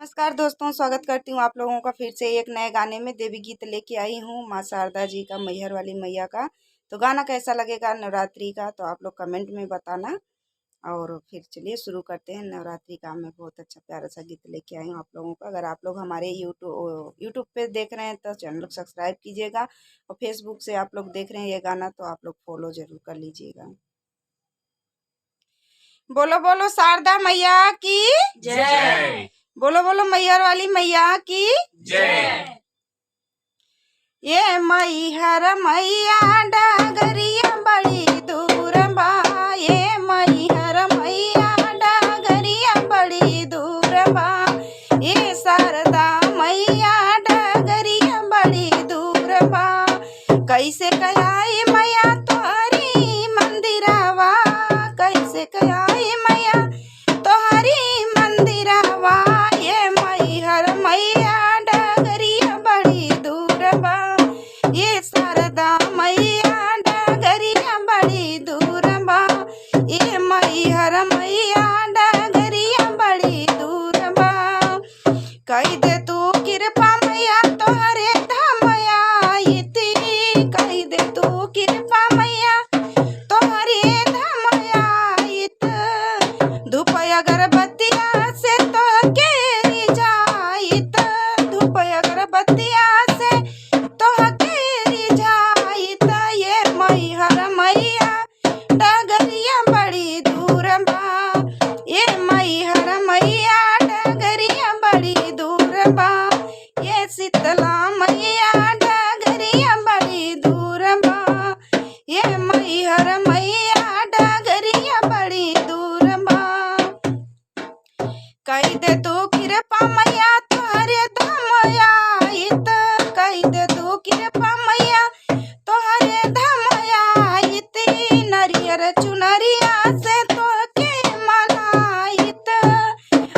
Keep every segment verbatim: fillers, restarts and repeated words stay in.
नमस्कार दोस्तों, स्वागत करती हूँ आप लोगों का फिर से एक नए गाने में। देवी गीत लेके आई हूँ माँ शारदा जी का, मैहर वाली मैया का। तो गाना कैसा लगेगा नवरात्रि का, तो आप लोग कमेंट में बताना। और फिर चलिए शुरू करते हैं नवरात्रि का। मैं बहुत अच्छा प्यारा सा गीत लेके आई हूँ आप लोगों का। अगर आप लोग हमारे YouTube, YouTube पे देख रहे हैं तो चैनल को सब्सक्राइब कीजिएगा, और Facebook से आप लोग देख रहे हैं ये गाना तो आप लोग फॉलो जरूर कर लीजिएगा। बोलो बोलो शारदा मैया की, जय। बोलो बोलो मैहर वाली मैया की, जय। ये मैहर मैया डगरिया बड़ी दूर बा, ये मैहर मैया डगरिया बड़ी दूर बा, ये शारदा मैया डगरिया बड़ी दूर बा। कैसे कयाई मैया तोहरी मंदिरवा, कैसे कयाई मैया तोहरी मंदिरवा, ये मैहर मैया डगरिया बड़ी दूर बा, ये शारदा मैया डगरिया बड़ी दूर बा, ये मैहर मैया डगरिया बड़ी दूर बा। कई दे तू कृपा मैया तोहरे धाम आइत, कई दे तू कृपा मैया तोहरे धाम आइत। धूप अगरबत्तिया से तोहके रिझाइत, धूप अगरबत्तिया से तोहके रिझाइत। ये मैहर मैया डगरिया बड़ी दूर बा, ये मैहर मैया डगरिया बड़ी दूर बा, ये शीतला मैया डगरिया बड़ी दूर बा, ये मैहर मैया डगरिया बड़ी दूर बा। कई दे तू कृपा मैया तोहरे धाम आइत, कई दे तू कृपा मैया तोहरे धाम आइत। नरियर चुनरिया से तोहके मनाइत,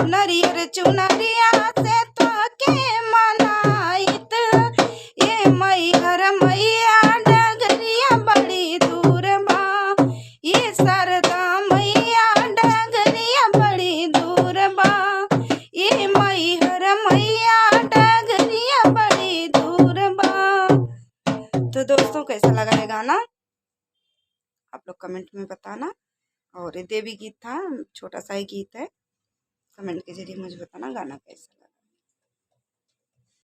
नरियर चुनरिया से तोहके मनाइत। ये मैहर मैया डगरिया बड़ी दूर बा, ये शारदा मैया डगरिया बड़ी दूर बा, ये मैहर मैया डगरिया बड़ी दूर बा। तो दोस्तों, कैसा लगा ये गाना, आप लोग कमेंट में बताना। और ये देवी गीत था, छोटा सा ही गीत है, कमेंट के जरिए मुझे बताना गाना कैसा लगा।